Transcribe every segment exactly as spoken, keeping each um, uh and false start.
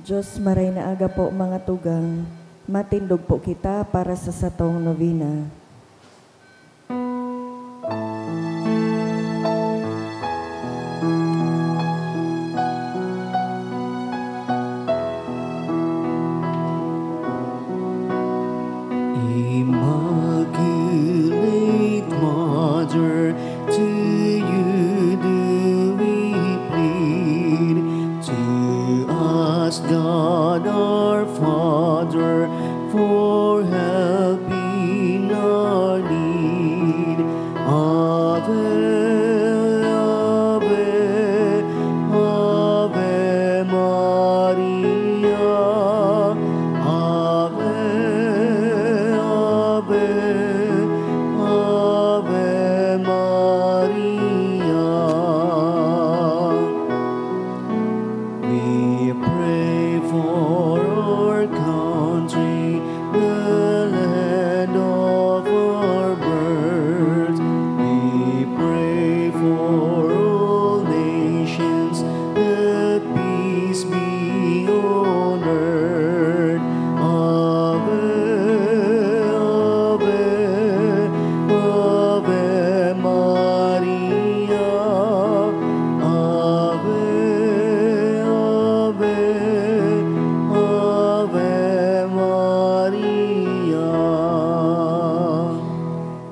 Diyos, maray na aga po, mga tugang. Matindog po kita para sa satong novena. Immaculate Mother, to you do we plead. To us, God our Father, for help in our need. Ave, Ave, Ave Maria. Ave, Ave, Ave Maria. We pray for our country, the land of our birth. We pray for all nations, that peace be on earth. Ave, Ave, Ave Maria. Ave, Ave, Ave Maria.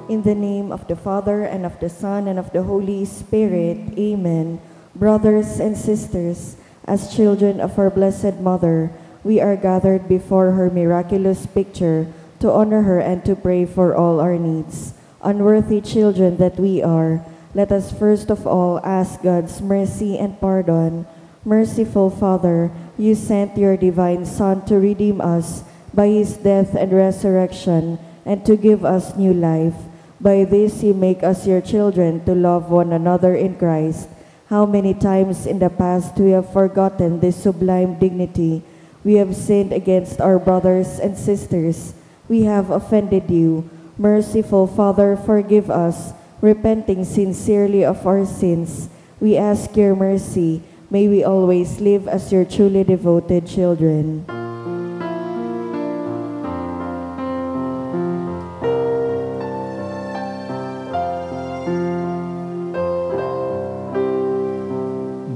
In the name of the Father, and of the Son, and of the Holy Spirit. Amen. Brothers and sisters, as children of our Blessed Mother, we are gathered before her miraculous picture to honor her and to pray for all our needs. Unworthy children that we are, let us first of all ask God's mercy and pardon. Merciful Father, you sent your divine Son to redeem us by his death and resurrection, and to give us new life. By this you make us your children to love one another in Christ. How many times in the past we have forgotten this sublime dignity. We have sinned against our brothers and sisters. We have offended you. Merciful Father, forgive us, repenting sincerely of our sins. We ask your mercy. May we always live as your truly devoted children.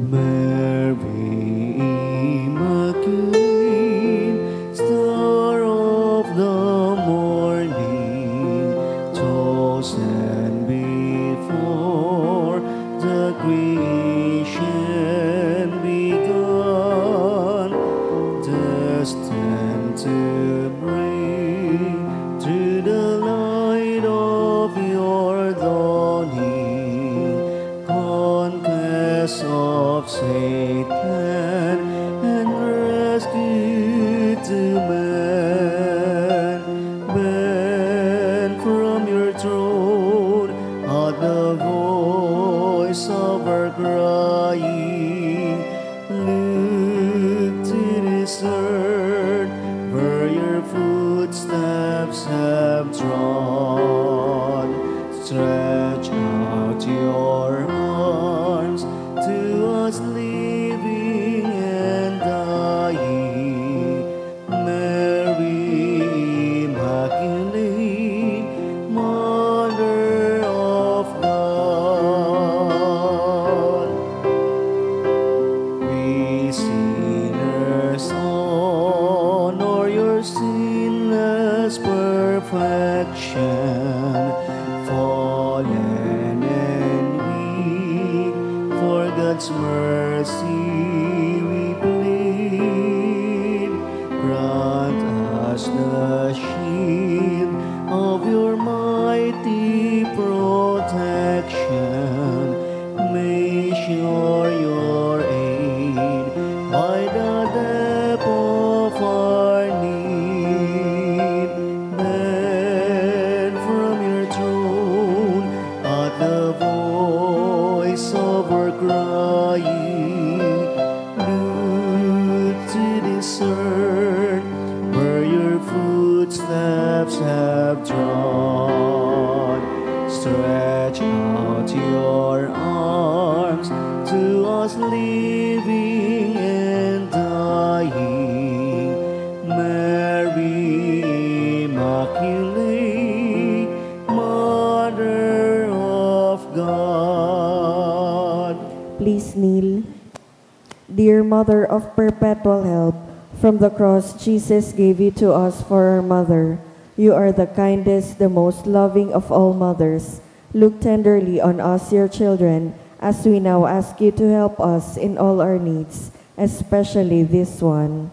Mary Immaculate, Star of the morning, chosen before the creation began, destined to bring to the light of your dawning conquest of Satan and rescue to man. Bend from your throne at the voice of our crying. Look to discern where your footsteps have trod. Stretch out your arms to us living and dying. Mary Immaculate, Mother of God, we sinners honor your sinless perfection. Fallen and weak, for God's mercy we plead. Grant us the shield of your mighty protection. May sure your aid by the depth of our need. Bend from your throne at the voice of our crying. Look to discern where your footsteps have trod. Stretch out your arms to us living and dying. Mother of perpetual help, from the cross Jesus gave you to us for our mother. You are the kindest, the most loving of all mothers. Look tenderly on us, your children, as we now ask you to help us in all our needs, especially this one.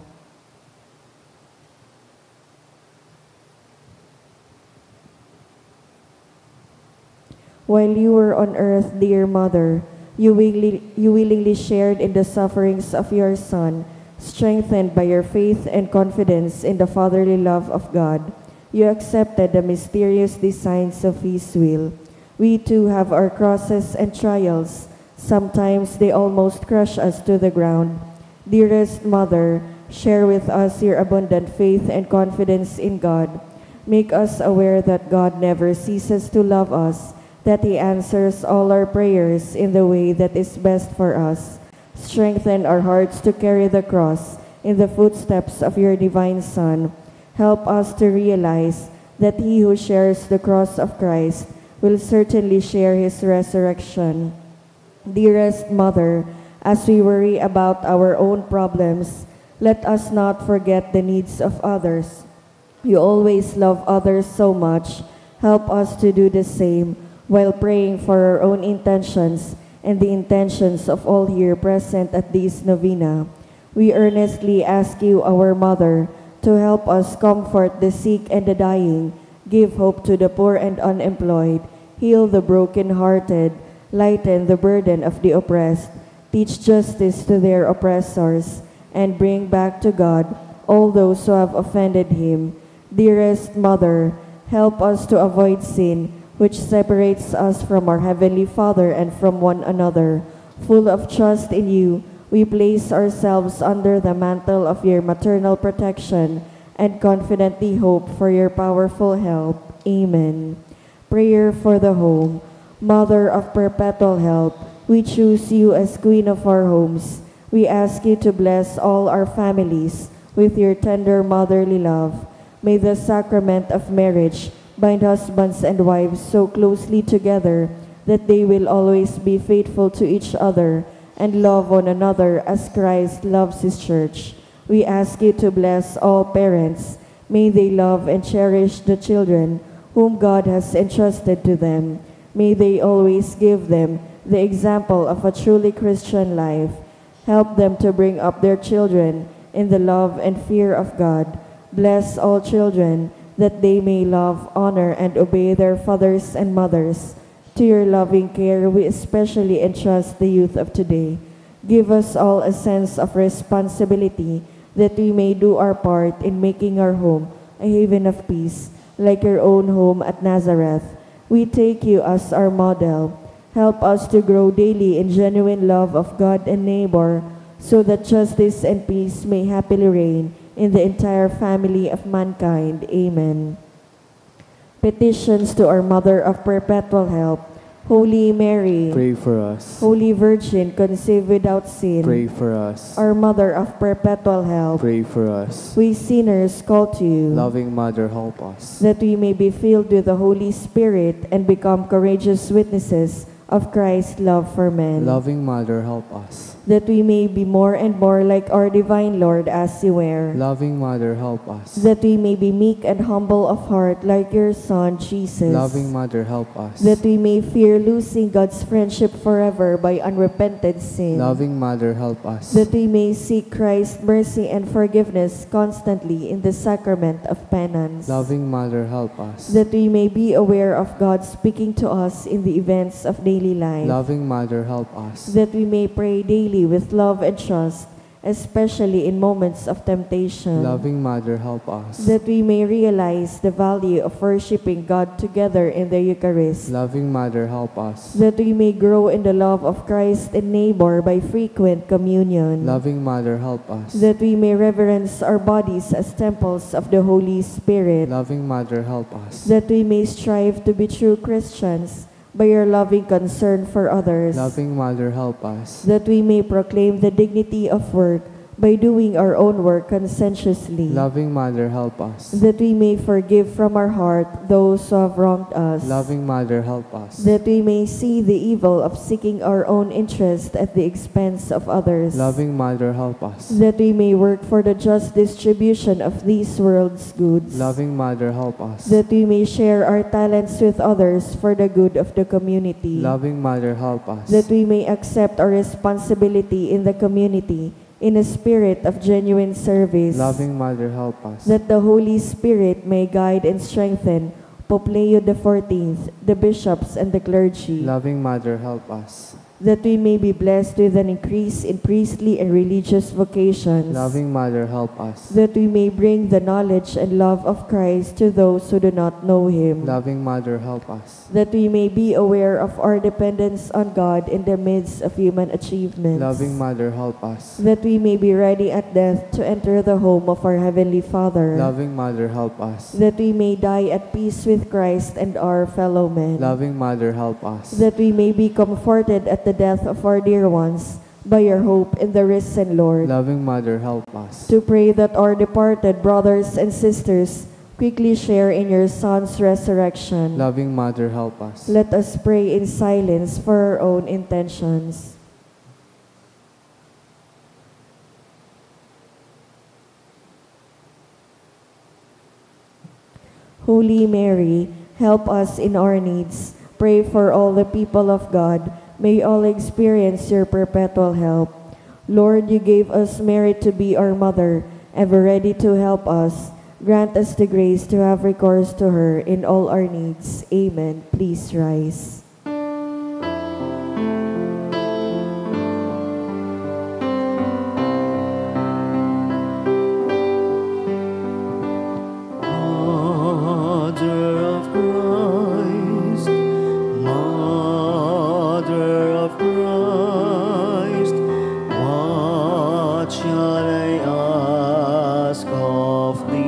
While you were on earth, dear mother, you willingly, you willingly shared in the sufferings of your Son, strengthened by your faith and confidence in the fatherly love of God. You accepted the mysterious designs of His will. We too have our crosses and trials. Sometimes they almost crush us to the ground. Dearest Mother, share with us your abundant faith and confidence in God. Make us aware that God never ceases to love us, that He answers all our prayers in the way that is best for us. Strengthen our hearts to carry the cross in the footsteps of your divine Son. Help us to realize that he who shares the cross of Christ will certainly share his resurrection. Dearest Mother, as we worry about our own problems, let us not forget the needs of others. You always love others so much. Help us to do the same while praying for our own intentions and the intentions of all here present at this novena. We earnestly ask you, our Mother, to help us comfort the sick and the dying, give hope to the poor and unemployed, heal the brokenhearted, lighten the burden of the oppressed, teach justice to their oppressors, and bring back to God all those who have offended him. Dearest Mother, help us to avoid sin, which separates us from our Heavenly Father and from one another. Full of trust in you, we place ourselves under the mantle of your maternal protection and confidently hope for your powerful help. Amen. Prayer for the home. Mother of perpetual help, we choose you as Queen of our homes. We ask you to bless all our families with your tender motherly love. May the sacrament of marriage bind husbands and wives so closely together that they will always be faithful to each other and love one another as Christ loves his church. We ask you to bless all parents. May they love and cherish the children whom God has entrusted to them. May they always give them the example of a truly Christian life. Help them to bring up their children in the love and fear of God. Bless all children that they may love, honor, and obey their fathers and mothers. To your loving care, we especially entrust the youth of today. Give us all a sense of responsibility that we may do our part in making our home a haven of peace, like your own home at Nazareth. We take you as our model. Help us to grow daily in genuine love of God and neighbor, so that justice and peace may happily reign in the entire family of mankind. Amen. Petitions to our Mother of Perpetual Help. Holy Mary, Pray for us. Holy Virgin conceived without sin, Pray for us. Our Mother of Perpetual Help, Pray for us. We sinners call to you, Loving Mother, help us. That we may be filled with the Holy Spirit and become courageous witnesses of Christ's love for men. Loving Mother, help us. That we may be more and more like our divine Lord as you were. Loving Mother, help us. That we may be meek and humble of heart like your Son, Jesus. Loving Mother, help us. That we may fear losing God's friendship forever by unrepented sin. Loving Mother, help us. That we may seek Christ's mercy and forgiveness constantly in the sacrament of penance. Loving Mother, help us. That we may be aware of God speaking to us in the events of daily life. Loving Mother, help us. That we may pray daily with love and trust, especially in moments of temptation. Loving Mother, help us. That we may realize the value of worshiping God together in the Eucharist. Loving Mother, help us. That we may grow in the love of Christ and neighbor by frequent communion. Loving Mother, help us. That we may reverence our bodies as temples of the Holy Spirit. Loving Mother, help us. That we may strive to be true Christians by your loving concern for others. Loving Mother, help us. That we may proclaim the dignity of work by doing our own work conscientiously, Loving Mother, help us. that we may forgive from our heart those who have wronged us, Loving Mother, help us. that we may see the evil of seeking our own interest at the expense of others, Loving Mother, help us. that we may work for the just distribution of this world's goods, Loving Mother, help us. that we may share our talents with others for the good of the community, Loving Mother, help us. that we may accept our responsibility in the community in a spirit of genuine service, Loving Mother, help us. that the Holy Spirit may guide and strengthen Pope Leo the fourteenth, the bishops, and the clergy, Loving Mother, help us. that we may be blessed with an increase in priestly and religious vocations, Loving Mother, help us. that we may bring the knowledge and love of Christ to those who do not know Him, Loving Mother, help us. that we may be aware of our dependence on God in the midst of human achievements, Loving Mother, help us. that we may be ready at death to enter the home of our Heavenly Father, Loving Mother, help us. that we may die at peace with Christ and our fellow men, Loving Mother, help us. that we may be comforted at the death of our dear ones by our hope in the risen Lord, Loving Mother, help us. to pray that our departed brothers and sisters quickly share in your Son's resurrection. Loving Mother, help us. Let us pray in silence for our own intentions. Holy Mary, help us in our needs. Pray for all the people of God. May all experience your perpetual help. Lord, you gave us Mary to be our mother, ever ready to help us. Grant us the grace to have recourse to her in all our needs. Amen. Please rise. Mother of Christ, Mother of Christ, what shall I ask of thee?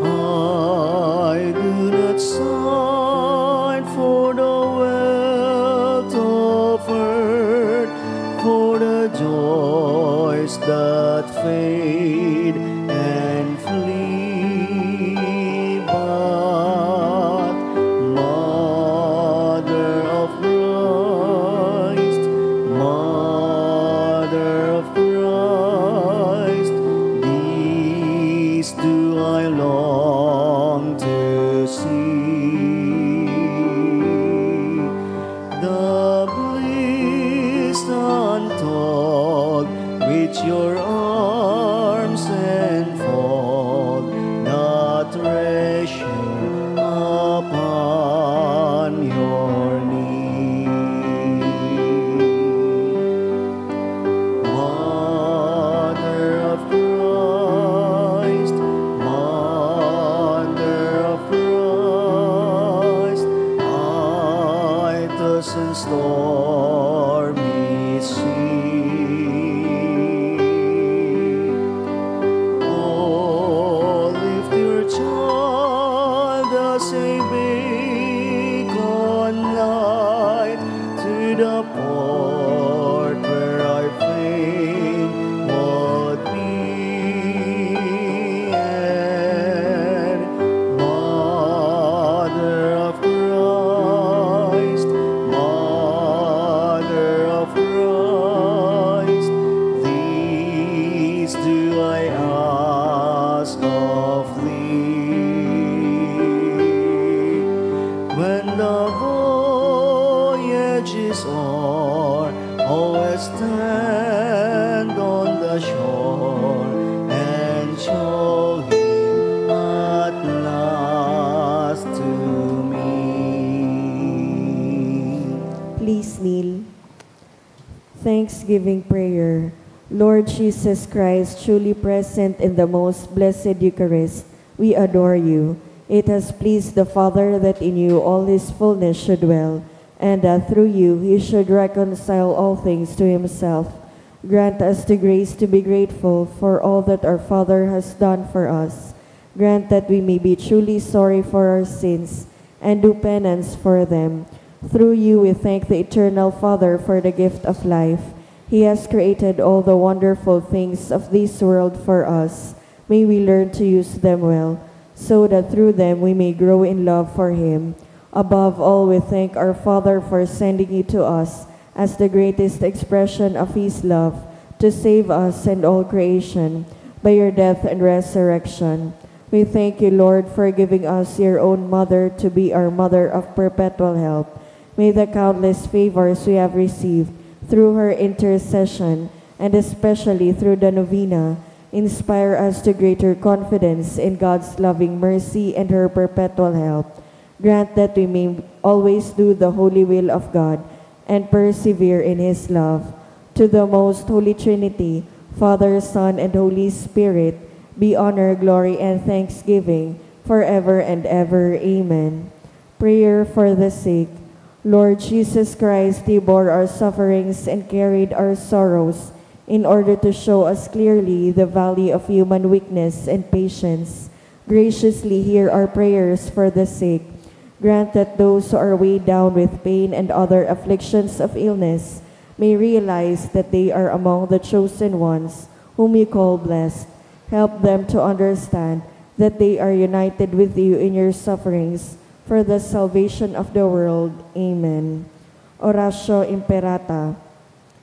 I do not sigh for the wealth of earth, for the joys that fade and flee, but Mother of Christ, Mother of Christ, this do I long to see. The bliss untold which your arms enfold, the treasure upon your knee. Mother of Christ, Mother of Christ, I toss in stormy sea. Oh, lift your child as a beacon light to the port where I fain would be. And Mother of Christ, Mother of Christ, this do I ask of thee. When the voyage is o'er, always stand on the shore and show him at last to me. Please kneel. Thanksgiving prayer. Lord Jesus Christ, truly present in the most blessed Eucharist, we adore you. It has pleased the Father that in you all his fullness should dwell, and that through you he should reconcile all things to himself. Grant us the grace to be grateful for all that our Father has done for us. Grant that we may be truly sorry for our sins and do penance for them, Through you we thank the Eternal Father for the gift of life. He has created all the wonderful things of this world for us. May we learn to use them well, so that through them we may grow in love for Him. Above all, we thank our Father for sending you to us as the greatest expression of His love, to save us and all creation by your death and resurrection. We thank you, Lord, for giving us your own Mother to be our Mother of perpetual help. May the countless favors we have received through her intercession, and especially through the novena, inspire us to greater confidence in God's loving mercy and her perpetual help. Grant that we may always do the holy will of God and persevere in His love. To the Most Holy Trinity, Father, Son, and Holy Spirit, be honor, glory, and thanksgiving forever and ever. Amen. Prayer for the sick. Lord Jesus Christ, you bore our sufferings and carried our sorrows in order to show us clearly the value of human weakness and patience. Graciously hear our prayers for the sick. Grant that those who are weighed down with pain and other afflictions of illness may realize that they are among the chosen ones whom you call blessed. Help them to understand that they are united with you in your sufferings for the salvation of the world. Amen. Oratio Imperata.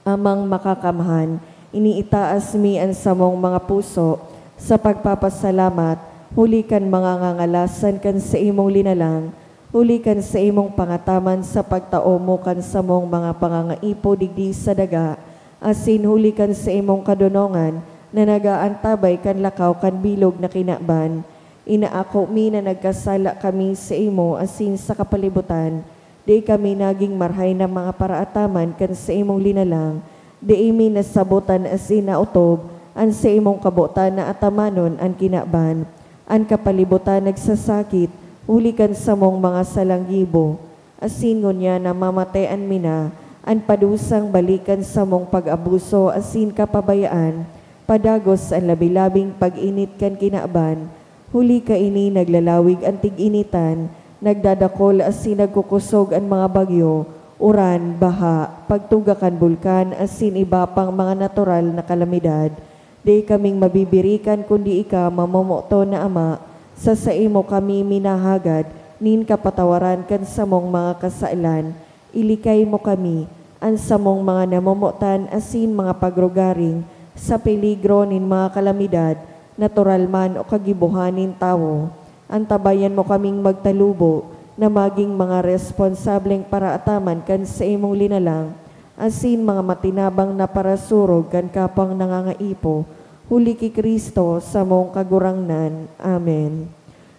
Amang Makakamhan, iniitaas mi an samong mga puso sa pagpapasalamat, huli kan mga ngangalasan kan saimong linalang, huli kan saimong pangataman sa pagtao mo kan samong mga pangangaipo digdi sa daga, asin huli kan saimong kadonongan na nag-aantabay kan lakaw kan bilog na kinaban. Inaako mi na nagkasala kami saimo asin sa kapalibutan. Dai kami nagin marahay na mga paraataman kan saimong linalang. Dai mi nasabotan asin naotob an saimong kabotan na atamanon an kinaban, an kapalibutan nagsasakit huli kan samong mga salang gibo. Asin ngunyan namamatean mi na an padusang balik kan samong pag-abuso asin kapabayaan, padagos an labi-labing pag-init kan kinaban. Huli kaini naglalawig an tig-initan, nagdadakol asin nagkukosog an mga bagyo, uran, baha, pagtuga kan bulkan asin iba pang mga natural na kalamidad. Dai kaming mabibirikan kundi ika, mamomoton na Ama, sa saimo kami minahagad nin kapatawaran kan samong mga kasalan. Ilikay mo kami, an samong mga namomotan asin mga pagrugaring, sa peligro nin mga kalamidad, natural man o kagibohan nin tawo. Antabayan mo kaming magtalubo na magin mga responsableng paraataman kan saimong linalang, asin mga matinabang na parasurog kan kapwang nangangaipo, huli ki Cristo, samong Kagurangnan. Amen.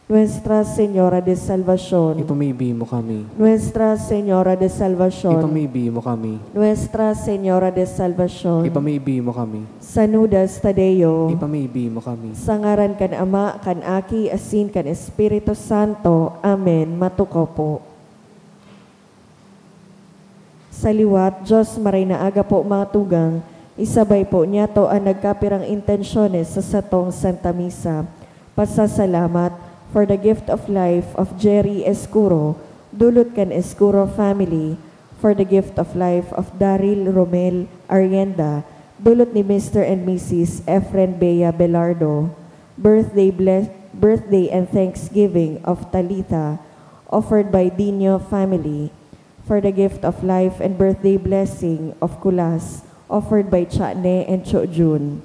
Nuestra Señora de Salvacion. Ipamibi mo kami. Nuestra Señora de Salvacion. Ipamibi mo kami. Nuestra Señora de Salvacion. Ipamibi mo kami. Sanudas Tadeo. Ipamibi mo kami. Sa ngaran kan Ama, kan Aki, asin kan Espiritu Santo. Amen. Matukaw po. Sa liwat, Diyos, maray na aga po, mga tugang, isabay po niyato an nagkapirang intensyones sa satong Santa Misa. Pasasalamat for the gift of life of Jerry Escuro, dulot kan Escuro family, for the gift of life of Daryl Romel Arienda, dulot ni Mister and Missus Efren Bea Belardo, birthday ble-, birthday and thanksgiving of Talitha, offered by Dino family, for the gift of life and birthday blessing of Kulas, offered by Chane and Cho Jun.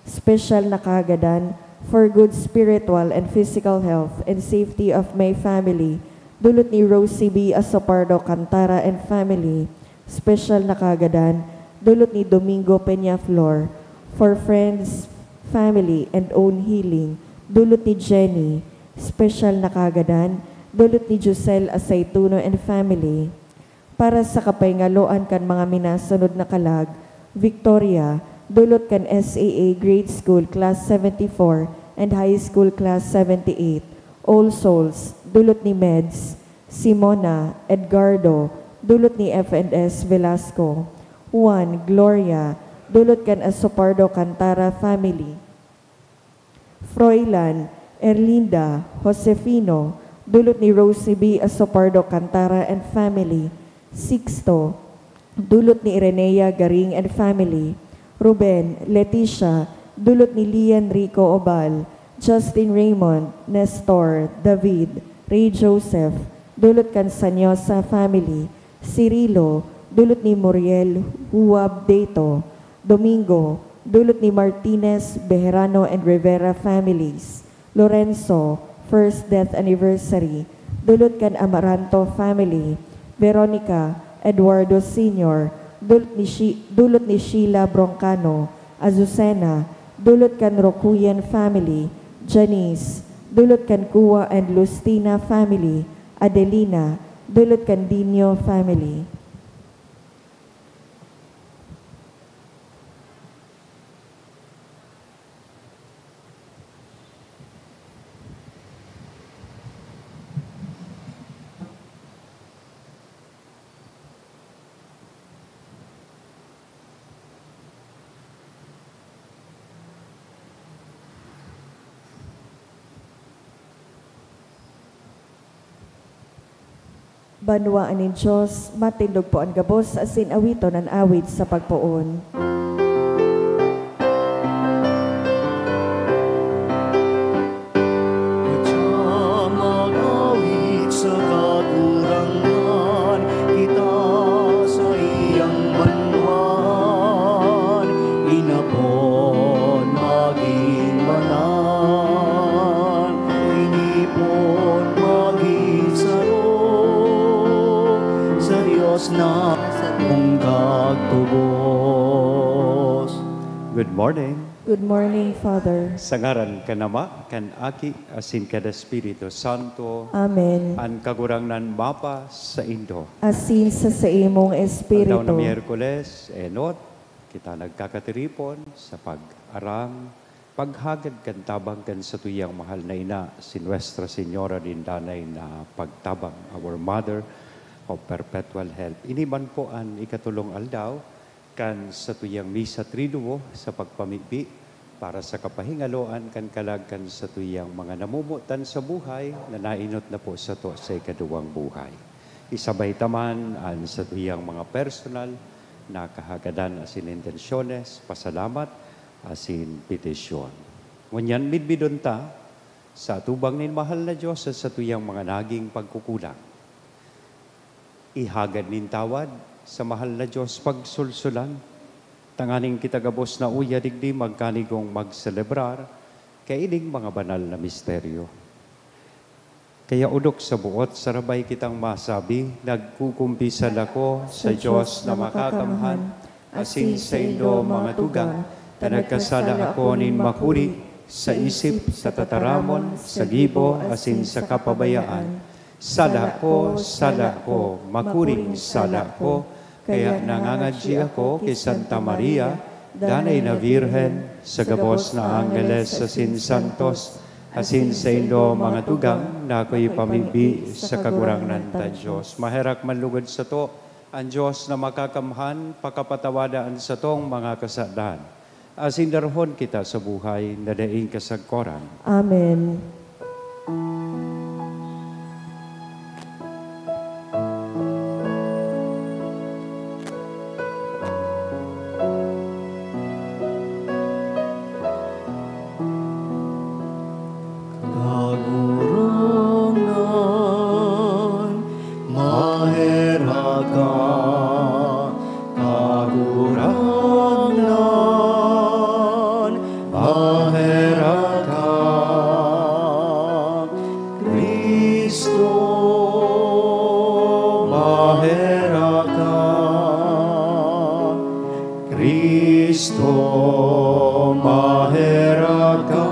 Special na kahagadan for good spiritual and physical health and safety of my family, dulot ni Rosie B Asopardo Cantara and family. Special na kahagadan, dulot ni Domingo Peñaflor, for friends, family, and own healing, dulot ni Jenny. Special na kahagadan, dulot ni Josel Aceituno and family. Para sa kapahingaloan kan mga minasunod na kalag, Victoria, dulot kan S A A Grade School Class seventy-four and High School Class seventy-eight, All Souls, dulot ni Meds, Simona, Edgardo, dulot ni F and S Velasco, Juan, Gloria, dulot kan Asopardo Cantara family, Froilan, Erlinda, Josefino, dulot ni Rosie B Asopardo Cantara and family, Sixto, dulot ni Irenea Garing and family. Ruben, Leticia, dulot ni Lian Rico Obal, Justin Raymond, Nestor, David, Ray Joseph, dulot kan Sanyosa family. Cirilo, dulot ni Muriel Huab Deto. Domingo, dulot ni Martinez, Bejerano, and Rivera families. Lorenzo, first death anniversary, dulot kan Amaranto family. Veronica, Eduardo Senior, dulot ni Shi-, dulot ni Sheila Broncano. Azucena, dulot kan Rocuyen family. Janice, dulot kan Cua and Lustina family. Adelina, dulot kan Dino family. Banwaan nin Dios, matindog po an gabos asin awiton an awit sa pagpoon. Adya mag-awit sa Kagurangnan, kita saiyang banwaan, inapod magin banal, inipon magin saro, sa Dios na satong kagtubos. Good morning. Good morning, Father. Sa ngaran kan Ama, kan Aki, asin kan Espiritu Santo. Amen. An Kagurangnan mapasaindo. Asin sa saimong espiritu. Aldaw na Miyerkules, enot, kita nagkakatiripon sa pag-arang, paghagad kan tabang kan satuyang mahal na ina, si Nuestra Señora nin Danay na Pagtabang, our Mother of Perpetual Help. Ini man po an ikatolong aldaw kan satuyang Misa Triduo sa pagpamibi para sa kapahingaloan kan kalag kan satuyang mga namomotan sa buhay na nainot na po sato sa ikaduwang buhay. Isabay ta man an satuyang mga personal na kahagadan asin intensyones, pasalamat asin petisyon. Ngunyan, midbidon ta sa atubang nin mahal na Dios an satuyang mga naging pagkukulang. Ihagad nin tawad sa mahal na Dios pagsulsulan, tanganing kita gabos na uya digdi magkanigong magselebrar kaining mga banal na misteryo. Kaya odok sa buot sarabay kitang masabi, nagkukumpisal ako sa Dios na makakamhan, asin saindo, mga tugang, ta nagkasala ako nin makuri, sa isip, sa tataramon, sa gibo, asin sa kapabayaan. Sala ko, sala ko, makuring sala ko. Kaya nangangadyi ako ki Santa Maria, Danay na Birhen, sa gabos na angheles asin santos, asin saindo, mga tugang, na ako'y pamibi sa Kagurangnan ta Dios. Maherak man lugod sato an Dios na makakamhan, pakapatawada an satong mga kasalan, asin darahon kita sa buhay na daing kasagkoran. Amen. Kagurangnan, maherak ka. Kagurangnan, maherak ka. Cristo, maherak ka. Cristo, maherak ka.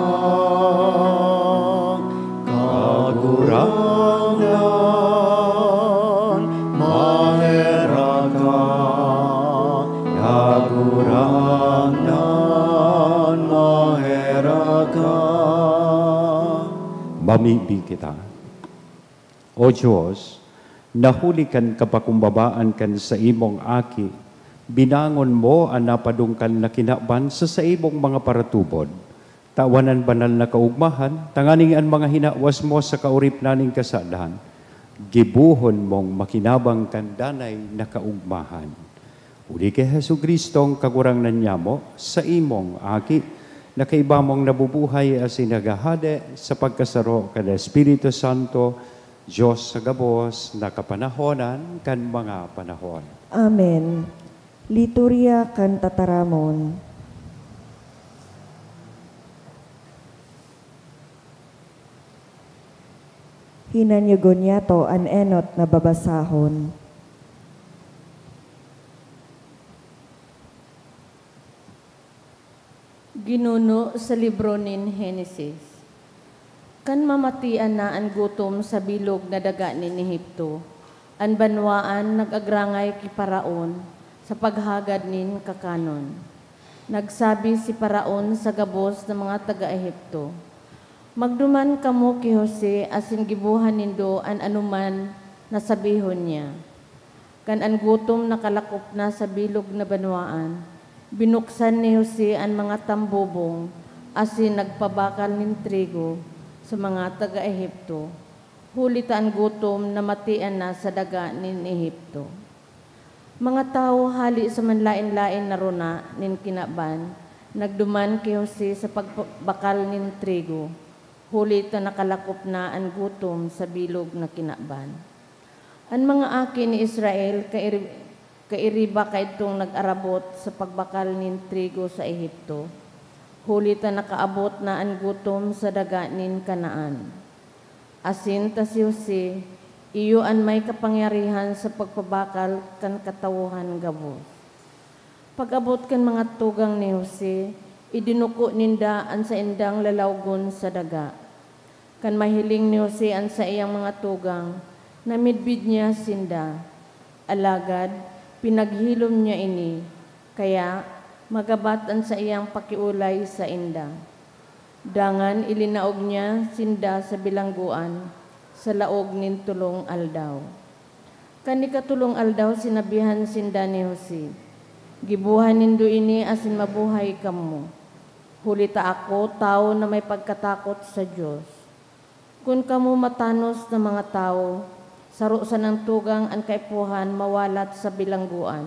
Kagurangnan, maherak ka. Kagurangnan, maherak ka. Mamibi kita. O Dios, na huli kan kapakumbabaan kan saimong Aki, binangon mo an napadungkal na kinaban sa saimong mga paratubod. Tawan an banal na kaogmahan, tanganing an mga hinawas mo sa kaoripnan nin kasalan, Gibohon mong makinabang kan danay na kaogmahan. Huli ki Jesu-Cristong Kagurangnan nyamo, saimong Aki, na kaiba mong nabubuhay asin naghahade sa pagkasaro kan Espiritu Santo, Dios sa gabos na kapanahonan kan mga panahon. Amen. Liturya kan Tataramon. Hinanyogon niyato an enot na babasahon. Ginuno sa libro nin Henesis. Kan mamatian na an gutom sa bilog na daga nin Egipto, an banwaan nag-agrangay ki Faraon sa paghagad nin kakanon. Nagsabi si Faraon sa gabos na mga taga-Egipto, "Magduman kamo ki Jose asin gibohan nindo an anoman na sabihon niya." Kan an gutom nakalakop na sa bilog na banwaan, binuksan ni Jose an mga tambobong asin nagpabakal nin trigo sa mga taga-Egipto, huli ta an gutom namatian na sa daga nin Egipto. Mga tawo hale sa manlaen-laen na rona nin kinaban nagduman ki Jose sa pagbakal nin trigo, huli ta nakalakop na an gutom sa bilog na kinaban. An mga aki ni Israel kairi-, kairiba kaidtong nag-arabot sa pagbakal nin trigo sa Egipto, huli ta nakaabot na an gutom sa daga nin Canaan. Asin ta si Jose, iyo an may kapangyarihan sa pagpabakal kan katawohan gabos. Pag-abot kan mga tugang ni Jose, idinuko ninda an saindang lalawgon sa daga. Kan mahiling ni Jose an saiyang mga tugang, namidbid niya sinda. Alagad, pinaghilom niya ini, kaya magabat an saiyang pakiolay sainda. Dangan ilinaog niya sinda sa bilanggoan sa laog nin tolong aldaw. Kan ikatolong aldaw sinabihan sinda ni Jose, "Gibohan nindo ini asin mabuhay kamo, huli ta ako tawo na may pagkatakot sa Dios. Kun kamo matanos na mga tawo, saro sanang tugang an kaipuhan mawalat sa bilanggoan,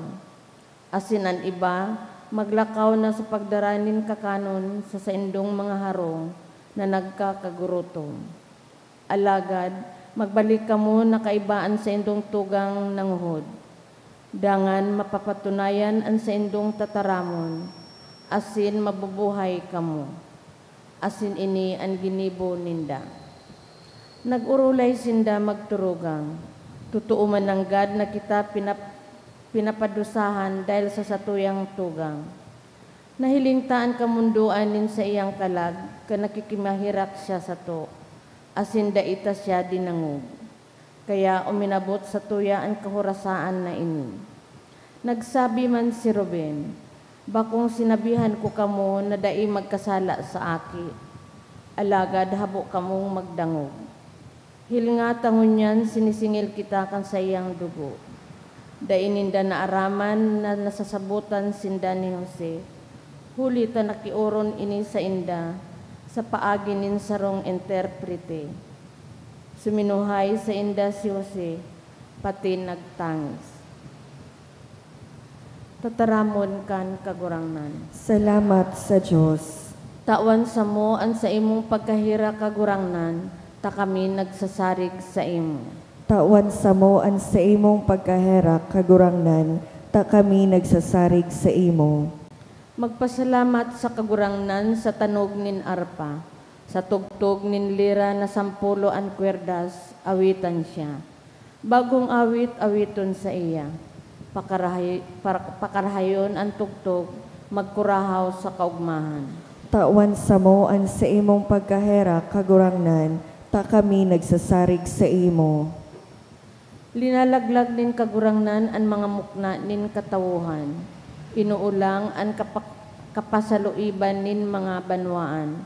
asin an iba maglakaw na sa pagdara nin kakanon sa saindong mga harong na nagkakagurutom. Alagad magbalik kamo na kaiba an saindong tugang nanguhod. Dangan mapapatunayan an saindong tataramon, asin mabubuhay kamo." Asin ini an ginibo ninda. Nag-orolay sinda magturugang, "Totoo man nanggad na kita pinap-, pinapadusahan dahil sa satuyang tugang. Nahiling ta an kamondoan nin saiyang kalag kan nakikimaherak siya sato, asin dai ta siya dinangog. Kaya uminabot satuya an kahorasaan na ini." Nagsabi man si Ruben, "Bakong sinabihan ko kamo na dai magkasala sa aki, alagad habo kamong magdangog. Hilnga ta ngunyan sinisingil kita kan saiyang dugo." Dai ninda naaraman na nasasabotan sinda ni Jose, huli ta nakioron ini sainda sa paagi nin sarong interprete. Suminuhay sainda si Jose, pati nagtangis. Tataramon kan Kagurangnan. Salamat sa Dios. Tawan samo an saimong pagkaherak, Kagurangnan, ta kami nagsasarig saimo. Tawan samo an saimong pagkaherak, Kagurangnan, ta kami nagsasarig saimo. Magpasalamat sa Kagurangnan sa tanog nin arpa, sa tugtog nin lira na sampulo an kwerdas, awitan siya. Bagong awit, awiton saiya. Pakarahay-, par-, pakarahayon an tugtog, magkurahaw sa kaogmahan. Tawan samo an saimong pagkaherak, Kagurangnan, ta kami nagsasarig saimo. Linalaglag nin Kagurangnan an mga mukna nin katawohan. Inuulang an kapak-, kapasaluiban nin mga banwaan.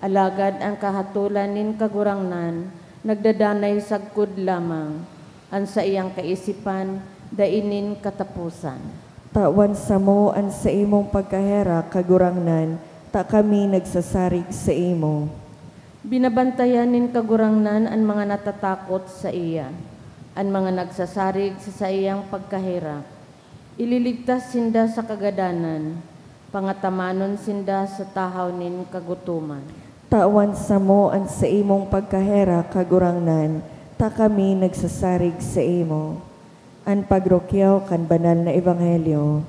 Alagad an kahatolan nin Kagurangnan nagdadanay sagkod lamang, an saiyang kaisipan dai nin kataposan. Tawan samo an saimong pagkaherak, Kagurangnan, ta kami nagsasarig saimo. Binabantayan nin Kagurangnan an mga natatakot saiya. An mga nagsasarig sa saiyang pagkaherak, ililigtas sinda sa kagadanan, pangatamanon sinda sa tahaw nin kagutoman. Tawan samo an saimong pagkaherak, Kagurangnan, ta kami nagsasarig saimo. An pagrukyaw kan banal na ebanghelyo.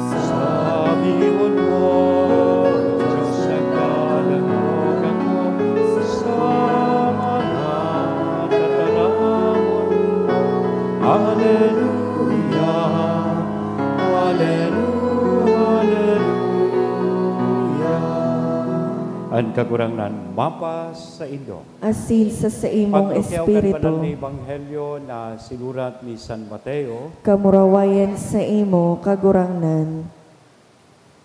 Sabihon mo, Diyos, nagkalanugan mo sa mga tataramon mo. Aleluya, aleluya, aleluya. An Kagurangnan mapasaindo. Asin sa saimong Pagtukyaw kan banal espiritu. Na ebanghelyo na sinurat ni San Mateo. Kamurawayan saimo, Kagurangnan.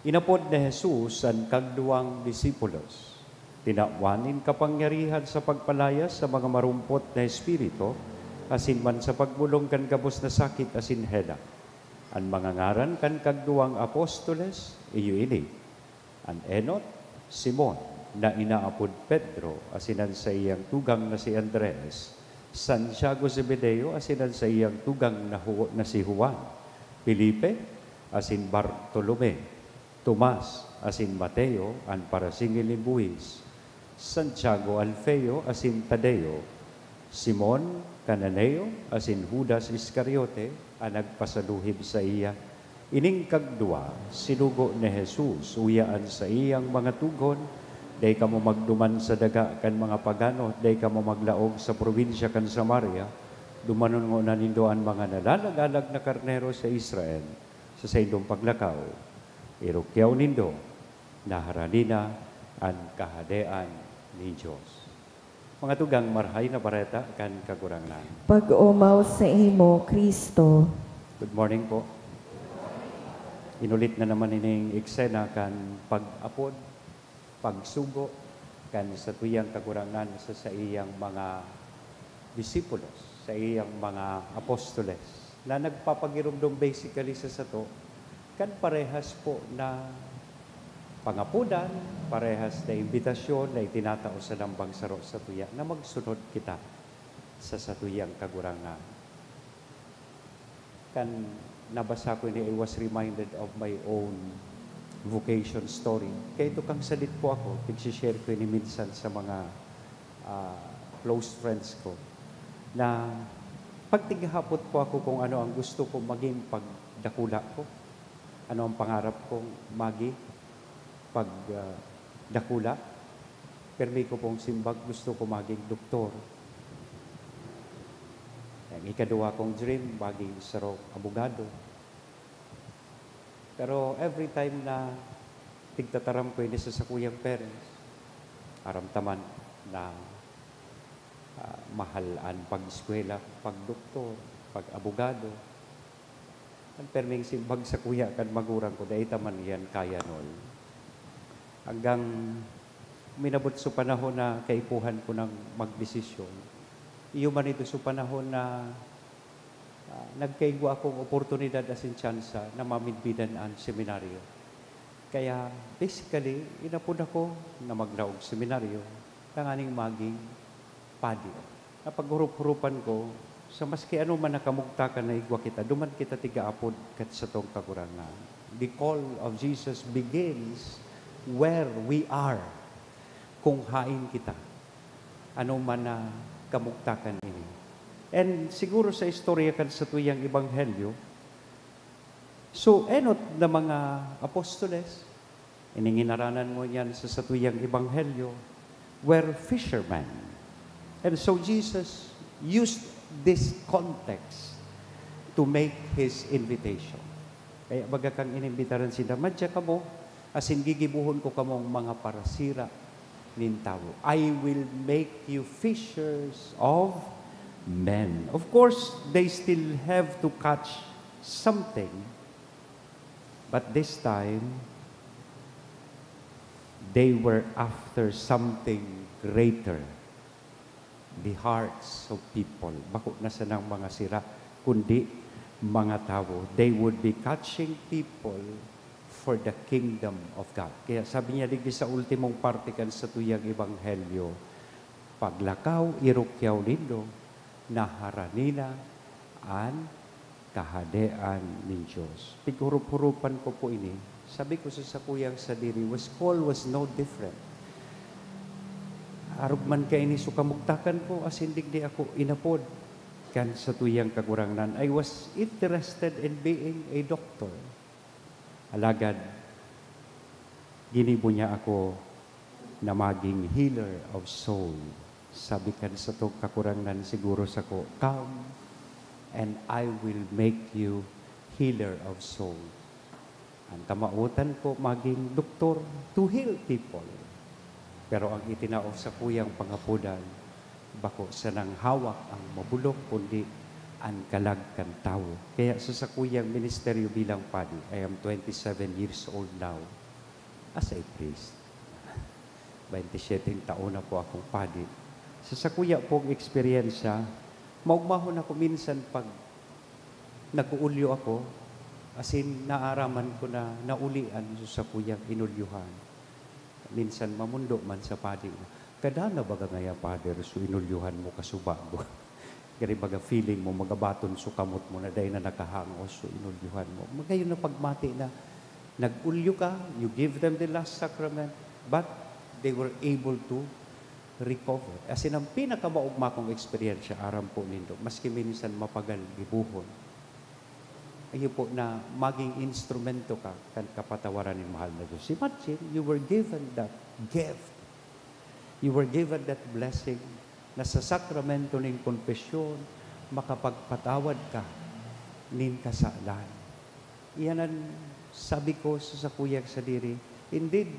Inapod ni Jesus an kagduwang disipulos. Tinawan nin kapangyarihan sa pagpalayas sa mga marumpot na espiritu, asin man sa pagbolong kan gabos na sakit asin helang. An mga ngaran kan kagduwang apostoles, iyo ini: an enot, Simon, na inaapod Pedro, asin an saiyang tugang na si Andres, Santiago Zebedeo, asin an saiyang tugang na Ju-, na si Juan, Felipe, asin Bartolome, Tomas, asin Mateo, an parasingil nin buhis, Santiago Alfeo, asin Tadeo, Simon Cananeo, asin Judas Iscariote, an nagpasaluhib saiya. Ining kagduwa, sinugo ni Jesus, uya an saiyang mga tugon, "Dai kamo magduman sa daga kan mga pagano, dai kamo maglaog sa probinsya kan Samaria. Dumanon ngona nindo an mga nalalaga-lag na karnero sa Israel. Sa saindong paglakaw, irukyaw nindo na harani na an Kahadean nin Dios." Mga tugang, Marahay na Bareta kan Kagurangnan. Pag-omaw saimo, Cristo. Good morning po. Inulit na naman ining eksena kan pag-apod, pagsugo kan satuyang Kagurangnan sa saiyang mga disipulos, saiyang mga apostoles, na nagpapagiromdom basically sa sato kan parehas po na pangapodan, parehas na imbitasyon na itinatao sa lambang saro satuya na magsunod kita sa satuyang Kagurangnan. Kan nabasa ko ini, I was reminded of my own vocation story. Kaya ito, kang sadit po ako, pigsi-share ko ini minsan sa mga, ah, close friends ko, na pag tighahapot po ako kung ano ang gusto ko maging pag dakula ko, ano ang pangarap kong maging pag, ah, dakula, permi ko pong simbag, gusto ko maging doktor. Ang ikaduwa kong dream, maging sarong abogado. Pero every time na tigtataram ko ini sa sakuyang parents, aram ta man na, ah, mahal an pag-eskwela, pag-doktor, pag-abogado. An perming simbag sakuya kan magurang ko, dai ta man iyan kaya, Nol. Hanggang minabot so panahon na kaipuhan ko nang magdesisyon. Iyo man ito so panahon na, ah, nagkaigwa akong oportunidad asin tsansa na mamidbidan an seminaryo. Kaya, basically, inapod ako na maglaog seminaryo tanganing maging padi. Napaghurup-hurupan ko, sa maski ano man na kamugtakan na igwa kita, duman kita tigaapod kan satong Kagurangnan. The call of Jesus begins where we are, kung hain kita, ano man na kamugtakan ini. And siguro sa istorya kan satuyang ebanghelyo, so, enot na mga apostoles, ini nginaranan ngunyan sa satuyang ebanghelyo, were fishermen. And so Jesus used this context to make his invitation. Kaya baga kang inimbitaran sinda, "Madya kamo, asin gigibohon ko kamong mga parasira nin tawo. I will make you fishers of men." Of course, they still have to catch something, but this time, they were after something greater. The hearts of people. Bako na sanang mga sira, kundi mga tawo. They would be catching people for the kingdom of God. Kaya sabi niya digdi sa ultimong parte kan satuyang ebanghelyo, "Paglakaw, irukyaw nindo na harani na an Kahadean nin Dios." Pighurup-hurupan ko po ini. Sabi ko sa sakuyang sadiri, was call was no different. Arog man kaini so kamugtakan ko, asin digdi ako inapod kan satuyang Kagurangnan. I was interested in being a doctor. Alagad, ginibo niya ako na maging healer of soul. Sabi kan satong Kagurangnan siguro sako, "Come, and I will make you healer of soul." Ang kamawotan ko, maging doktor to heal people. Pero ang itinao sakuyang pangapodan, bako sanang hawak ang mabolong, kundi an kalag kan tawo. Kaya sa sakuyang ministeryo bilang padi, I am twenty-seven years old now, as a priest. Baintisyete taon na po akong padi. Sa sakuya pong eksperyensya, maugmahon ako minsan pag nag-uulyo ako, asin naaraman ko na naulian so sakuyang inulyuhan. Minsan mamundo man sa padi na, "Kada na baga ngaya, Father, so inulyuhan mo kasubago?" Gari baga feeling mo, magabaton so kamot mo na dai na nakahangos so inulyuhan mo. Magayon na pagmati na nag-ulyo ka, you give them the last sacrament, but they were able to recover. As in, ang pinakamaugma kong eksperyensya, aram po nindo, maski minsan mapagal gibohon, iyo po na maging instrumento ka kan kapatawaran nin mahal na Diyos. Imagine, you were given that gift. You were given that blessing na sa sakramento nin konfesyon, makapagpatawad ka nin kasalan. Iyan an sabi ko sa sakuyang sadiri, "Indeed,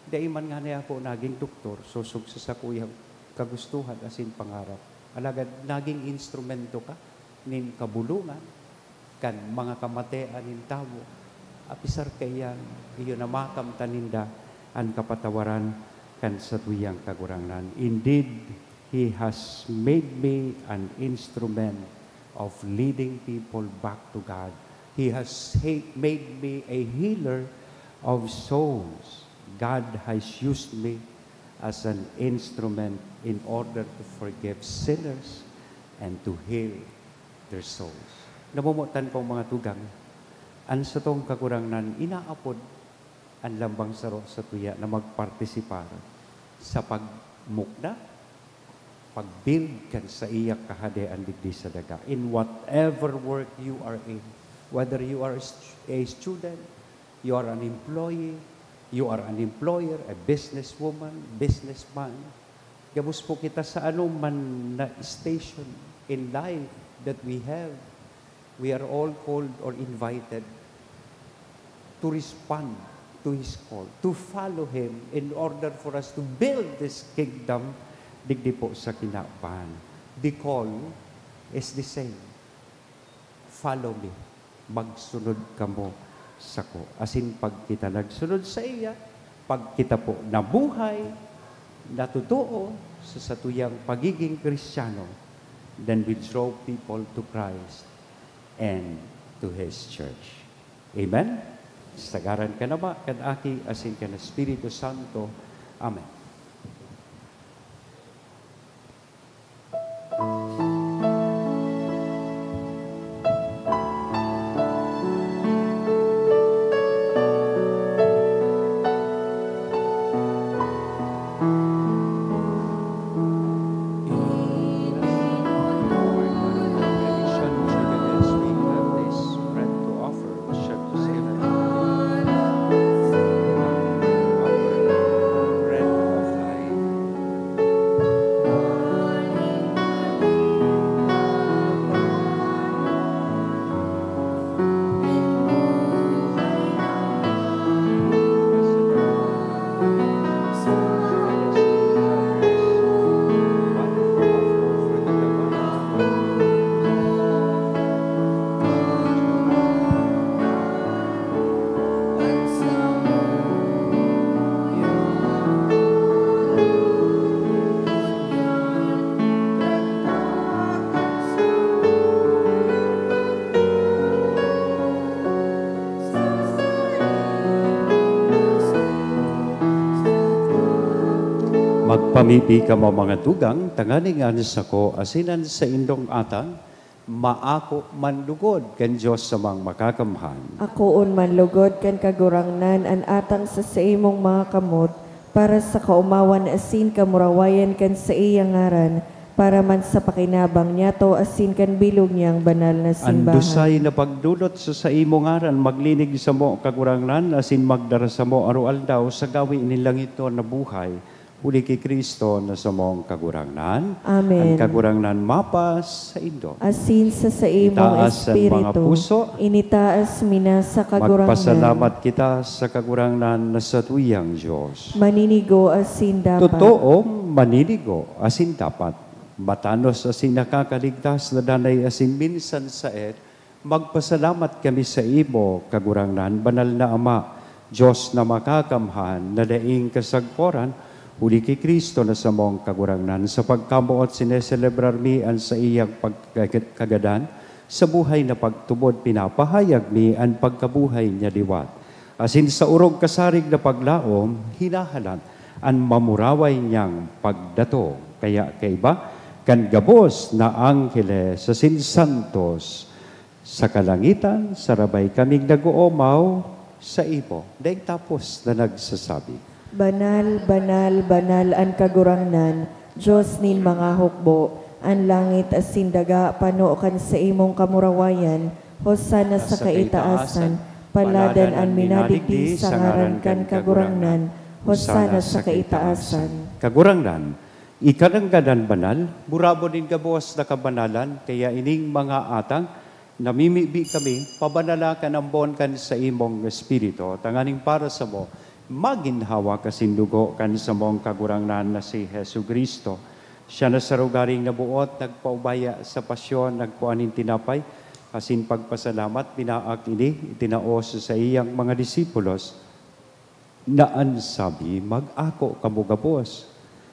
dai man ngani ako naging doktor, sosog sa sakuyang kagustuhan asin pangarap. Alagad naging instrumento ka nin kabolongan kan mga kamatean nin tawo. Apisar kaiyan, iyo na makamtan ninda an kapatawaran kan satuyang Kagurangnan. Indeed, He has made me an instrument of leading people back to God. He has he-, made me a healer of souls. God has used me as an instrument in order to forgive sinners and to heal their souls." Namomotan kong mga tugang, an satong Kagurangnan inaapod an lambang saro sa tuya na magpartisipar sa pagmukda, pag-build kan saiyang kahadean digdi sa daga. In whatever work you are in, whether you are a stu-, a student, you are an employee, you are an employer, a businesswoman, businessman, gabos po kita sa ano man na station in life that we have, we are all called or invited to respond to His call, to follow Him in order for us to build this kingdom digdi po sa kinaban. The call is the same. "Follow me." Magsunod kamo sako. Asin pag kita nagsunod saiya, pag kita po nabuhay, natotoo sa satuyang pagiging Kristiyano, then we draw people to Christ and to His church. Amen? Sa ngaran kan Ama, kan Aki, asin kan Espiritu Santo. Amen. Mibi kamo, mga tugang, tanganing an sako asin an saindong atang maako man lugod kan Dios Amang Makakamhan. Akoon man lugod kan Kagurangnan an atang sa saimong mga kamot, para sa kaomawan asin kamurawayan kan saiyang ngaran, para man sa pakinabang niyato asin kan bilog niyang banal na An simbahan. Dusay na pagdolot sa saimong ngaran maglinig samo, Kagurangnan, asin magdara samo aroaldaw sa gawi nin langitnon na buhay, huli ki Cristo na samong Kagurangnan. Amen. An Kagurangnan mapasaindo. Asin sa saimong Itaas an mga espiritu, puso. Initaas mi na sa Kagurangnan. Magpasalamat kita sa Kagurangnan na satuyang Dios. Maninigo asin dapat. Totoong maninigo asin dapat. Matanos asin nakakaligtas na danay asin minsan saet, magpasalamat kami saimo, Kagurangnan, Banal na Ama, Dios na Makakamhan, na daing kasagkoran, huli ki Cristo na samong Kagurangnan. Sa pagkamoot sineselebrar mi an saiyang pagkagadan, sa buhay na pagtubod pinapahayag mi an pagkabuhay niya liwat. Asin sa orog kasarig na paglaom, hinahalat an mamuraway niyang pagdatong. Kaya kaiba kan gabos na angheles asin santos, sa kalangitan, sarabay kaming nag-oomaw saimo, daing tapos na nagsasabi, "Banal, banal, banal an Kagurangnan, Dios nin mga hukbo. An langit asin daga pano kan saimong kamurawayan. Hosana sa kaitaasan. Paladan an minadigdi sa ngaran kan Kagurangnan. Hosana sa kaitaasan." Kagurangnan, ika nanggad an banal, burabod nin gabos na kabanalan, kaya ining mga atang, namimibi kami, pabanala kan ambon kan saimong Espiritu, tanganing para samo, magin hawak asin dugo kan samong Kagurangnan na si Jesu-Cristo. Siya na sa rogaring naboot, nagpaubaya sa pasyon, nagkua nin tinapay, asin pagpasalamat, binaak ini, itinao sa saiyang mga disipulos, na an sabi, "Mag-ako kamo gabos,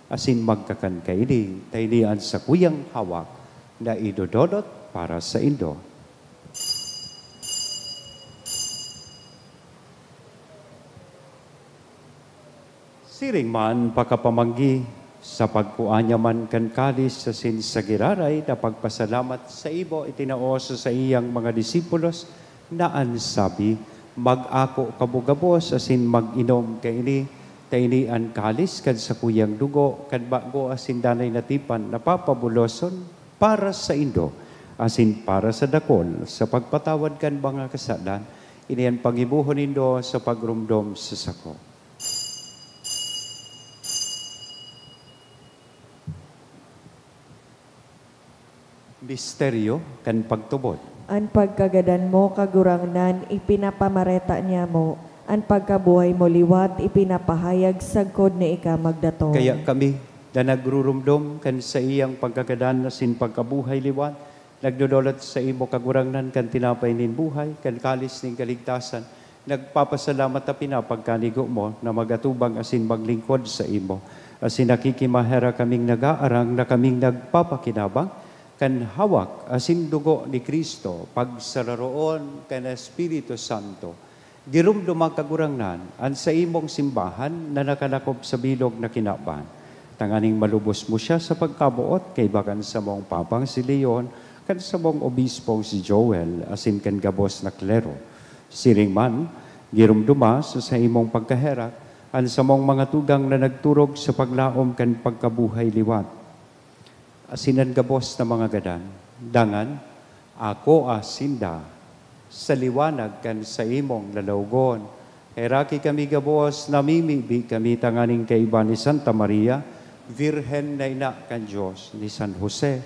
asin magkakan kaini, ta ini an sakuyang hawak na idodolot para saindo." Siring man, pakapamanggi, sa pagkua niya man kan kalis asin sa giraray na pagpasalamat sa ibo, itinao sa saiyang mga disipulos, na an sabi, "Mag-ako kamo gabos asin mag-inom kaini, ta ini an kalis kan sakuyang dugo kan bago asin danay na tipan na papabuloson para saindo asin para sa dakul sa pagpatawad kan mga kasalan. Ini an paggibohon nindo sa pagromdom sa sako." Misteryo kan pagtubod. An pagkagadan mo, Kagurangnan, ipinapamareta niamo, an pagkabuhay mo liwat ipinapahayag sagkod na ika magdatong. Kaya kami, na nagruromdom kan saiyang pagkagadan asin pagkabuhay liwat, nagdodolot saimo, Kagurangnan, kan tinapay nin buhay, kan kalis nin kaligtasan, nagpapasalamat ta pinapagkanigo mo na mag-atubang asin maglingkod saimo, asin nakikimaherak kaming nag-aarang na kaming nagpapakinabang kan hawak asin dugo ni Cristo, pagsararoon kan Espiritu Santo. Giromdoma, Kagurangnan, an saimong simbahan na nakalakop sa bilog na kinaban, tanganing malubos mo siya sa pagkaboot kaiba kan samong Papang si Leon, kan samong Obispong si Joel, asin kan gabos na klero. Siring man, giromdoma sa saimong pagkaherak an samong mga tugang na nagturog sa paglaom kan pagkabuhay liwat, asin an gabos na mga gadan. Dangan, akoa sinda sa liwanag kan saimong lalawgon. Heraki kami gabos, namimibi kami tanganing kaiba ni Santa Maria, Birhen na ina kan Dios, ni San Jose,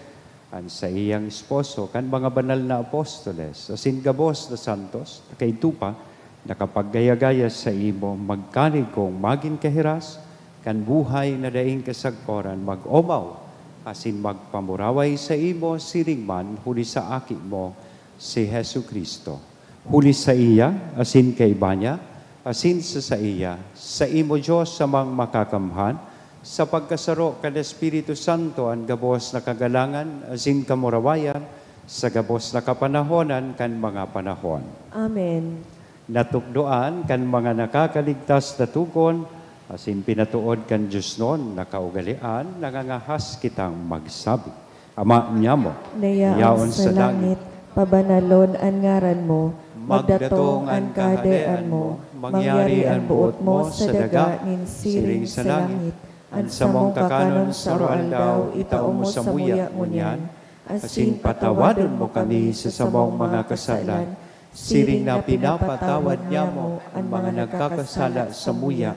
an saiyang esposo, kan mga banal na apostoles, asin gabos na santos, na kaidto pa, nakapaggaya-gaya saimo, magkanig kong magin kahiras kan buhay na daing kasagkoran, mag-omaw asin magpamuraway saimo, siring man huli sa Aki mo, si Jesu-Cristo. Huli saiya, asin kaiba niya, asin sa saiya, saimo, Dios Amang Makakamhan, sa pagkasaro kan Espiritu Santo, an gabos na kagalangan asin kamurawayan, sa gabos na kapanahonan kan mga panahon. Amen. Natukdoan kan mga nakakaligtas na tugon Asin pinatood kan diosnon na kaugalean, nangangahas kitang magsabi, Ama niamo, na yaon sa langit, pabanalon an ngaran mo, magdatong an kahadean mo, mangyari an boot mo sa daga nin siring sa langit. An samong kakanon sa aroaldaw, itao mo samuya ngunyan, asin patawadon mo kami sa samong mga kasalan, siring na pinapatawad niamo an mga nagkakasala samuya.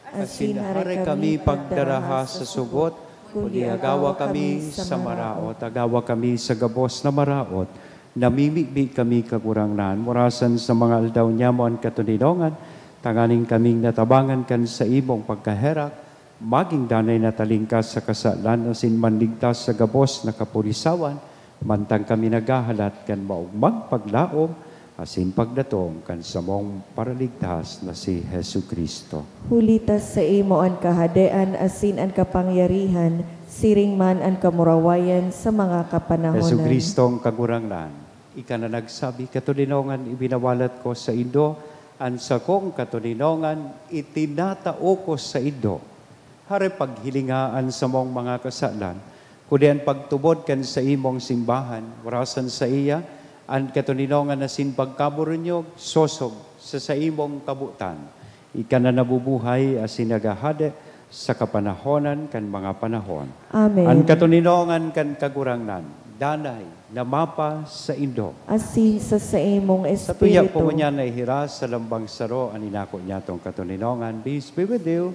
Asin hare kami pagdaraha sa sugot, kundi agawa kami sa maraot, agawa kami sa gabos na maraot. Namimibi kami, Kagurangnan, murasan sa mga aldaw niamo an katoninongan, tanganing kaming natabangan kan saimong pagkaherak, magin danay na talingkas sa kasalan asin manligtas sa gabos na kapurisawan, mantang kami naghahalat kan maogmang paglaom asin pagdatong kan samong Paraligtas na si Jesu-Cristo. Huli ta saimo an kahadean asin an kapangyarihan, siring man an kamurawayan sa mga kapanahonan. Jesu-Cristong Kagurangnan, ika na nagsabi, "Katoninongan ibinawalat ko saindo, an sakong katoninongan itinatao ko saindo." Hare paghilinga an samong mga kasalan, kundi an pagtubod kan saimong simbahan, orasan saiya an katoninongan asin pagkaburunyog, sosog sa saimong kabotan. Ika na nabubuhay asin naghahade sa kapanahonan kan mga panahon. Amen. An katoninongan kan Kagurangnan, danay na mapasaindo. Asin sa saimong espiritu. Sa tuya po ngunyan na ihiras sa lambang saro an inako niyatong katoninongan, peace be with you.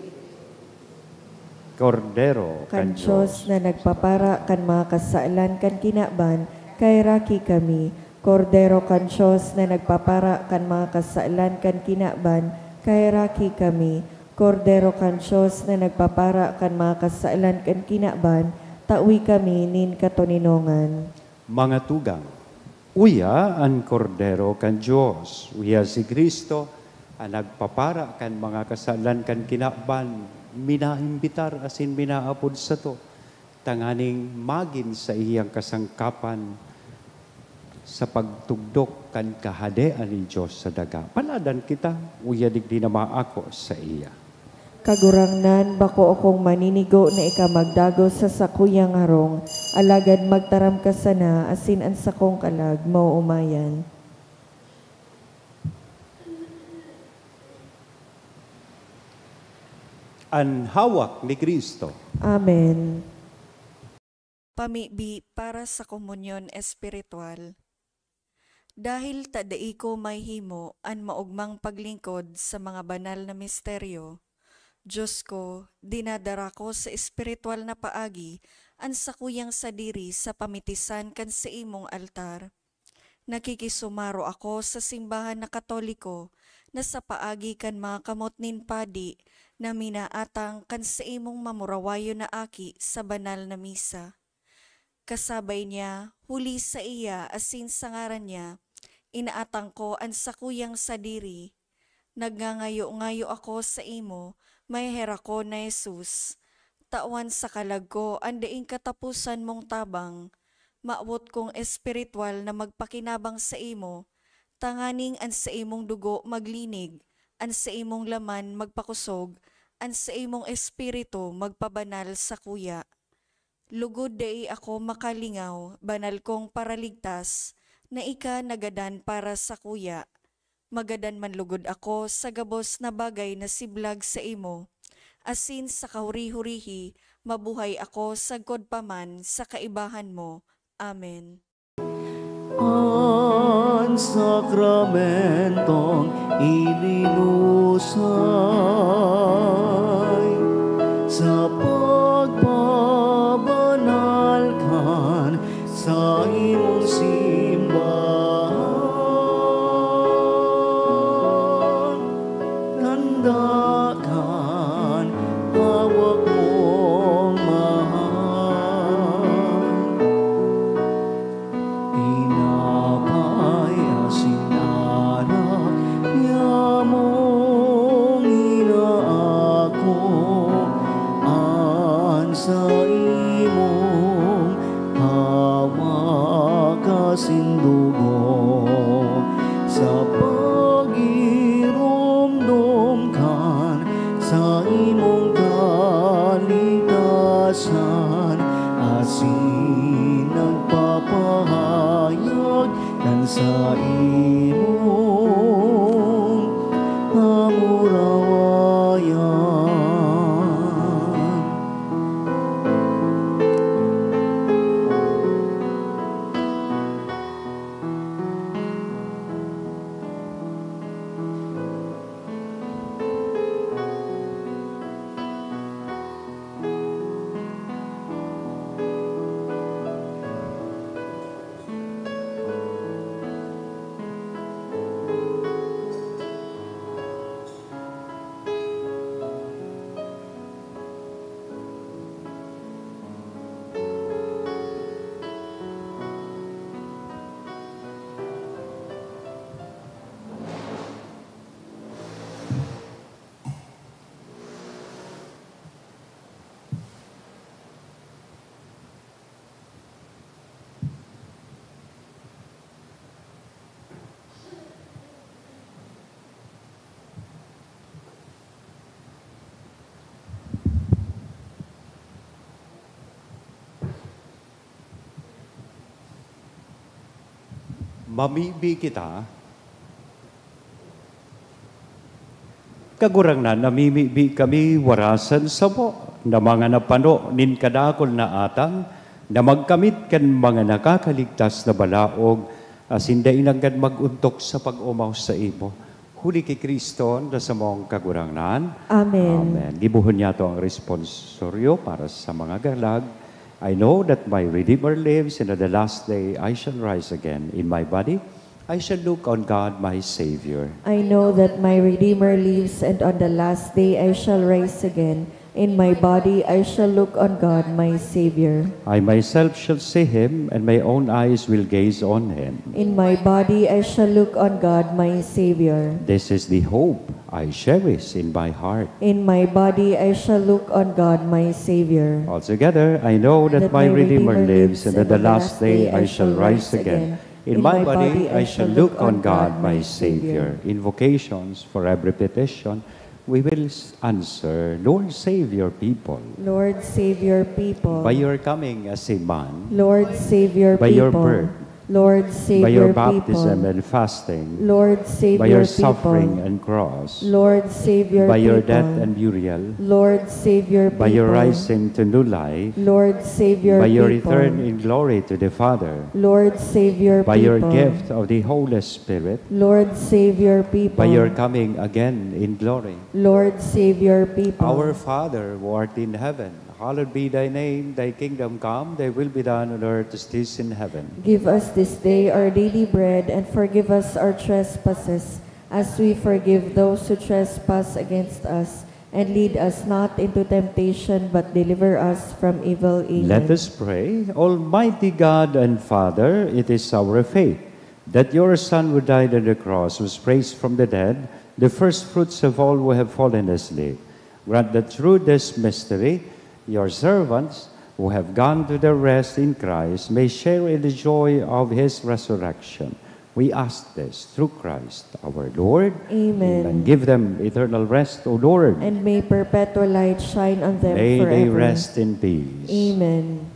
Kordero kan Dios na nagpapara kan mga kasalan kan kinaban, kaheraki kami. Kordero kan Dios na nagpapara kan mga kasalan kan kinaban, kaheraki kami. Kordero kan Dios na nagpapara kan mga kasalan kan kinaban, tawi kami nin katoninongan. Mga tugang, uya an Kordero kan Dios, uya si Cristo, an nagpapara kan mga kasalan kan kinaban, minaimbitar asin minaapod sato, tanganing magin saiyang kasangkapan sa pagtugdok kan Kahadean nin Dios sa daga. Paladan kita, uya digdi na maako saiya. Kagurangnan, bako akong maninigo na ika magdagos sa sakuyang harong, alagad magtaram ka sana asin an sakong kalag maoomayan. An hawak ni Cristo. Amen. Pamibi para sa komunyon espiritual. Dahil ta dai ko mahihimo an maogmang paglingkod sa mga banal na misteryo, Dios ko, dinadara ko sa espiritual na paagi an sakuyang sadiri sa pamitisan kan saimong altar. Nakikisumaro ako sa simbahan na Katoliko na sa paagi kan mga kamot nin padi na minaatang kan saimong mamurawayon na aki sa banal na misa. Kasabay niya, huli saiya asin sa ngaran niya, inaatang ko an sakuyang sadiri. Nagngangayo-ngayo ako saimo, maheherak ko na Jesus. Tawan sa kalag ko an daing kataposan mong tabang. Mawot kong espiritual na magpakinabang saimo, tanganing an saimong dugo maglinig, an saimong laman magpakosog, an saimong espiritu magpabanal sakuya. Lugod dai ako makalingaw, banal kong Paraligtas, na ika nagadan para sakuya. Magadan man lugod ako sa gabos na bagay na siblag saimo, asin sa kahuri-hurihi mabuhay ako sagkod pa man sa kaibahan mo. Amen. An sakramentong ilinusay sa pagpabanal kan saimong simbahan, tanda kan hawak mong mahal. Tinapay asin anak niamong inaako an saimong hawak asin dugo sa pagiromdom kan saimong saimong kamurawayan. Mamibi kita. Kagurangnan, namimibi kami warasan samo na mga napano nin kadakul na atang na magkamit kan mga nakakaligtas na balaog, asin dai nanggad mag-ontok sa pag-omaw saimo. Huli ki Cristo na samong Kagurangnan. Amen. Amen. Gibohon niyato ang responsoryo para sa mga galag. I know that my Redeemer lives, and at the last day I shall rise again. In my body, I shall look on God, my Savior. I know that my Redeemer lives, and on the last day I shall rise again. In my body I shall look on God, my Savior. I myself shall see him, and my own eyes will gaze on him. In my body I shall look on God, my Savior. This is the hope I cherish in my heart. In my body I shall look on God, my Savior. Altogether, I know that my Redeemer lives, and that the last day I shall rise again. In my body I shall look on God, my Savior. Invocations for every petition. We will s-, answer, Lord, save your people. Lord, save your people. By your coming as a man. Lord, save your By your people. Birth. Lord, save By your your baptism people. And fasting. Lord, save By your your people. Suffering and cross. Lord, save your By your people. Death and burial. Lord, save your By your people. Rising to new life. Lord, save your By your people. Return in glory to the Father. Lord, save your By people. Your gift of the Holy Spirit. Lord, save your people. By your coming again in glory. Lord, save your people. Our Father, who art in heaven, hallowed be thy name. Thy kingdom come, thy will be done on earth as it is in heaven. Give us this day our daily bread, and forgive us our trespasses, as we forgive those who trespass against us. And lead us not into temptation, but deliver us from evil. Amen. Let us pray. Almighty God and Father, it is our faith that your Son, who died on the cross, was raised from the dead, the first fruits of all who have fallen asleep. Grant that through this mystery, your servants who have gone to their rest in Christ may share in the joy of his resurrection. We ask this through Christ our Lord. Amen. And give them eternal rest, O Lord. And may perpetual light shine on them May they forever. Rest in peace. Amen.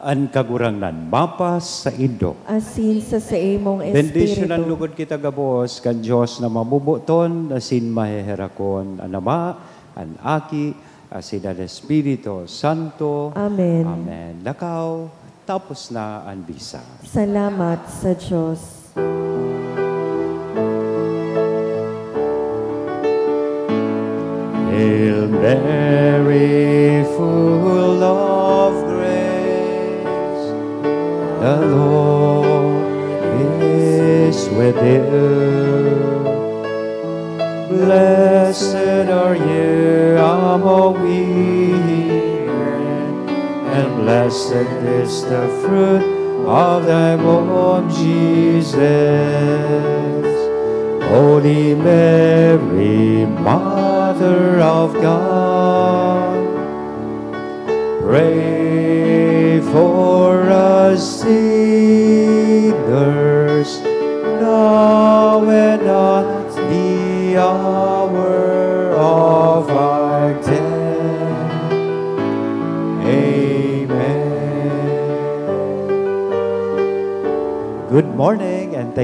An Kagurangnan mapasaindo. Asin sa saimong Bendisyonan espiritu. Lugod kita gabos kan Dios na mamoboton asin maheherakon, an Ama, an Aki, asin an Espiritu Santo. Amen. Amen. Lakaw, tapos na an misa. Salamat sa Dios. Hail Mary, full of grace, the Lord is with you. Blessed are you among women, and blessed is the fruit of thy womb, Jesus. Holy Mary, sinners, now and at the hour of our death. Amen. Good morning and thank